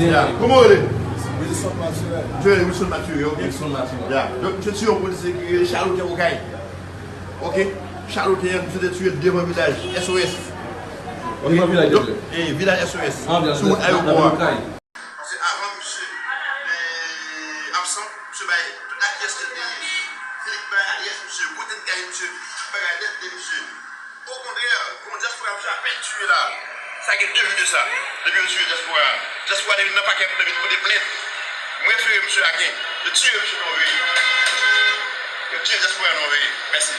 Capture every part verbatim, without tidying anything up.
Ya, kòman w rele? Wilson Mathurin. Misye rele Wilson Mathurin, ok. Wilson Mathurin. Ya, donk misye tiye yon polisye ki rele Chaloten Okay. Ok. Chaloten an, misye te tiye devan vilaj S O S. Ok. Devan vilaj, donk, e, vilaj S O S. Sou wout ayewopò a. Se avan misye, e, absan, misye bay tout akyès ke l te ye. Felix bay alyès misye, kote l kay misye, tout bagay nèt de misye. Okontrè, gon dyaspora misye apèn tiye la. Sa gen de jou de sa. Depi yo tiye dyaspora a. Dyaspora te vin nan pakè pou te vin pote plent. Mwen refere misye Aken. Yo tiye misye nan yon veye. Yo tiye dyaspora nan yon veye. Mèsi.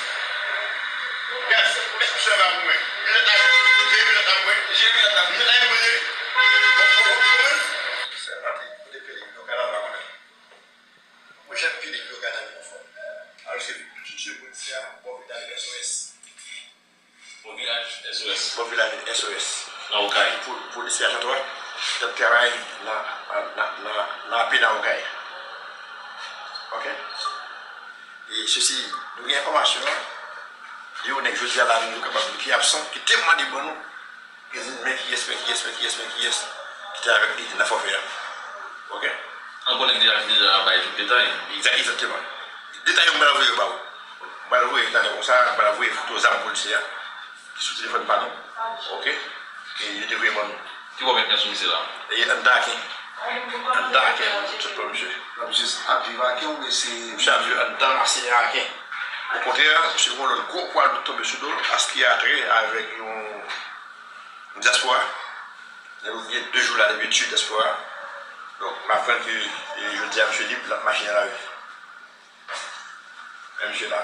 Gad, mèt misye anba pou mwen. Minòt la, jere minòt la pou mwen. Jere minòt la pou mwen. Minòt la pou mwen. Bon, bon, bon, bon. Sèlman te kote pye li, yo ka nan la konnen. Mwen janm pye li, yo ka nan li konfò. Alòske tout se polisye a, bò vilaj S O S. Bò vilaj S O S. Bò vilaj S O S. Nan Okay. Pou, polisye a Jantwa, t ap travay nan, nan, nan, nan, nan ape nan Okay. Ok? E sesi, nou gen enfòmasyon, gen yon nèg jodi a la, nou kapab di ki absan, ki te mande ban nou, ki di, men kiyès, men kiyès, men kiyès, men kiyès ki te avèk li nan fòfè a. Ok? An konnen ki deja, ki deja bay tout detay. Egza-, egzakteman. Detay yo, m pral voye yo ba ou. M pral voye talè konsa, m pral voye foto zam polisye a ki sou telefòn pa nou. Ok? Ke yo te voye ban nou. Ki bò mèt men sou misye la? E anndan Aken. Anndan Aken, sot pran misye. L ap jis ap viv Aken oubyen se... Misye ap viv anndan ansyen Aken. Okontrè, misye gen yon lòt gwo pwa lout tonbe sou do l, aski a trè avèk yon dyaspora. Nèg yo gen de jou la depi yo tiye dyaspora. Donk, m aprann ke, e, jodi a, misye lib, l ap mache nan lari. Men misye la.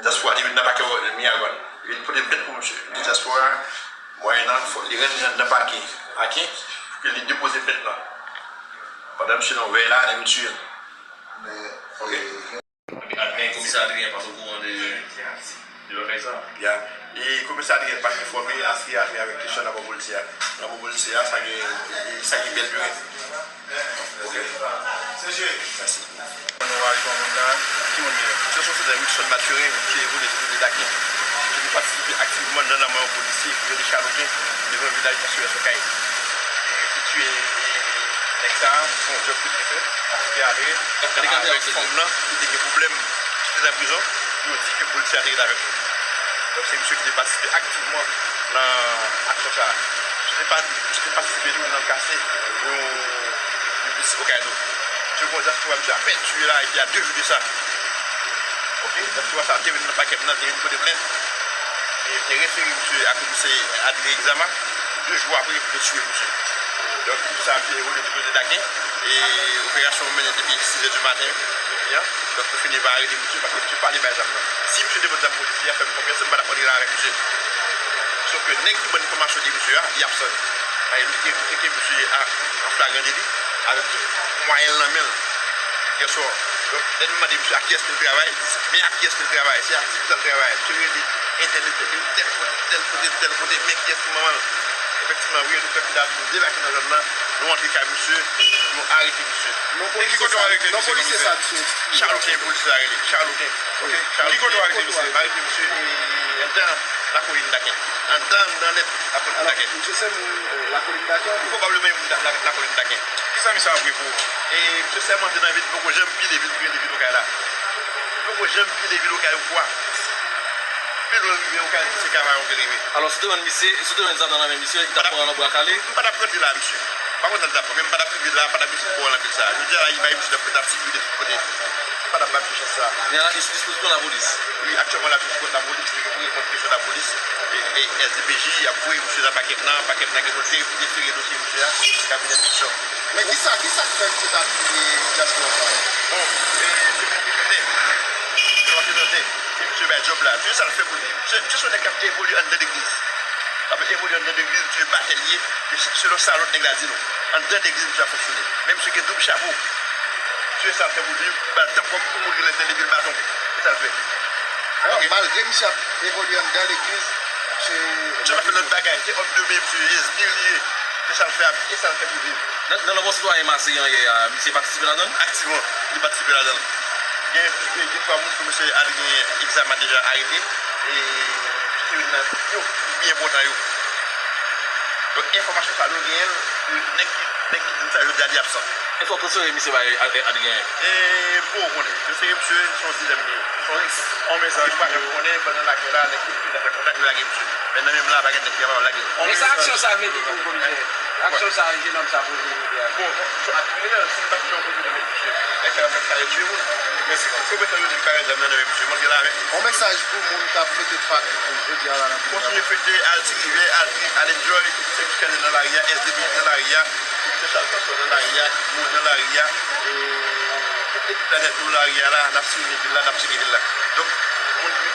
Dyaspora te vin nan pakè Miragwàn. Li vin pote plent pou misye. Li di dyaspora, mwayennan, fòk li rann nan, nan pakè Aken pou ke li depoze plent lan. Pandan misye nan yon vèy la, nèg yo tiye l. Men, ok. Epi, men komisè Adrien pa t okouran de, de bagay sa? Ya. E komisè Adrien pa t enfòme, aski a te avèk kesyon rapò polisye a. Rapò polisye a, sa gen, sa gen bèl biren. Ok. Mèsi. Nou arive nan moun la, ki moun li ye? Sitiyasyon se de Wilson Mathurin, ki evolye du côté d'Aken, ki te patisipe aktivman nan lanmò yon polisye ki rele Chaloten devan vilaj S O S Okay. E ki tiye, e, nèg sa a, se yon djòb ke li te fè, ki ale avèk fanm nan, ki te gen pwoblèm, ki te nan prizon, yo di ke polisye a te rete avèk li. Donk, se misye ki te patisipe aktivman nan aksyon sa a. Misye te pa, misye te patisipe tou nan kase yon, yon biznis Okay tou. Misye gon dyaspora, misye apèn tiye la, epi a de jou de sa. Ok, dyaspora sa a te vin nan pakè m nan, te vin pote plent. E te refere misye a komisè Adrien Exama. De jou apre, yo tiye misye. Donk, sa misye evolye du côté d'Aken. E operasyon mennen depi sis è di maten, jodi a. Donk, yo fini pa arete misye, paske misye pa li bay zam nan. Si misye te pot zam polisye a, fè m konfyans, m pa t ap rantre la avèk misye. Sof ke nèg ki ban enfòmasyon de misye a, li absent. Paske li te, li te teke misye a, an flagran deli, avèk tout mwayen l nan men l, yè swa. Donk, lè nou mande misye ak kiyès ke l travay, li di se men ak kiyès ke l travay, se ak ki sa l travay. Misye rele entèl, entèl, tèl kote, tèl kote, tèl kote, men kiyès ki manman l. Efektivman, wi, nou fè kidnapin, nou debake nan zòn nan, nou antre kay misye, nou arete misye. E ki kote w arete misye, komisè? Chaloten, polisye sa rele. Chaloten. Ok, Chaloten. Ki kote w arete misye? M arete misye, e, anndan Lakolin Daken. Anndan, anndan nèt Lakolin Daken. Alò, misye se moun, e, Lakolin Daken? Pwobableman yon moun La-, La-, Lakolin Daken. Kisa misye ap vre pou ou? E, misye sèmante nan vi l, li poko janm pile vil, pile vil Okay la. Li poko janm pile vil Okay yon fwa. Pi lwen rive Okay, se Kavayon ke l rive. Alò, si w te jwenn misye, si w te jwenn zam nan nan men misye, li t ap pran w nan bra kale? M pa t ap rantre la, misye. M pa konn sa l t ap fè, men m pa t ap rive la, m pa t ap vin sou bò nan vil sa a. Jodi a la, li bay misye nan pwent ap sikile tout kote. M pa t ap ba misye chans sa a. Men la, li sou dispozisyon lapolis? Wi, aktyèlman, l ap sou kont lapolis, li gen pou reponn kesyon lapolis. E, e S D P J, y ap voye misye nan pakè m nan, pakè m nan gen pou l te refere dosye misye a nan kabinè enstriksyon. Men kisa, kisa k fè misye ta tiye dyaspora sa a? Bon, e, se konpetitè. Se konpetitè. Se misye bay djòb la. Misye sa l fè pou li. Misye, misye se yon nèg k ap evolye anndan legliz. L ap evolye anndan legliz, misye batè l ye. E se, selon sa lòt nèg la di nou. Anndan legliz, misye ap fonksyone. Men misye gen doub chapo. Misye sa l fè pou li, li ba l tanpon pou moun ki lè tande li l baton. Se sa l fè. Alò, malgre misye ap evolye anndan legliz, misye... Misye pa fè lòt bagay. Se òm de men misye ye, esnil li ye. Se sa l fè, e sa l fè pou viv. Nan, nan lanmò sitwayen Maseyan yè a, misye patisipe ladan l? Aktivman, li patisipe ladan l. Gen, gen twa moun komisè Adrien Exama deja arete, e se youn nan yo ki pi enpòtan yo. Donk, enfòmasyon sa nou genyen l de nèg ki Nèg ki di m sa jodi a, li absan. E fòk ou sere misye bay Adrien. E pou ou konnen, yo sere misye, se yon dilèm li ye. Se yon, yon mesaj li pa janm konnen, pandan lakay la, nèg ki nan kontak li lage misye. Men nan menm la, pa gen nèg ki kapab lage. Men sa aksyon sa vle di pou komisè? Aksyon sa jenòm sa poze jodi a. Bon, aksyon kriminèl, si li pa t gen yon kote nan men misye, nèg sa yo fèk sa yo tiye moun. Men si, si yo mete yo di bagay zam nan nan men misye, montre l avè. Yon mesaj pou moun k ap fete Pak jodi a la nan peyi a. Kontinye fete, al ti rivyè, al trip, al enjoy. Se ti kane nan lari a, S D P nan lari a, se chal paspò nan lari a, moun nan lari a, e tout ekip la nèt nou lari a la, n ap siveye vil la, n ap tcheke vil la. Donk, moun ki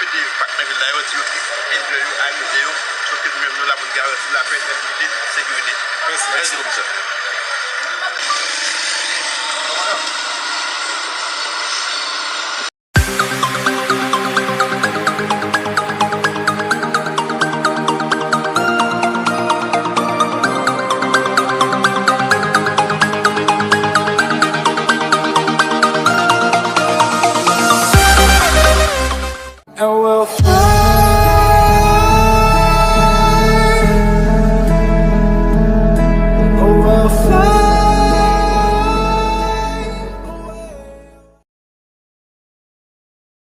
fete Pak nan vil la, yo di yo trip, enjoy yo, amize yo, sòf ke nou menm nou la pou n garanti lapè, trankilite, sekirite. Mèsi, mèsi komisè.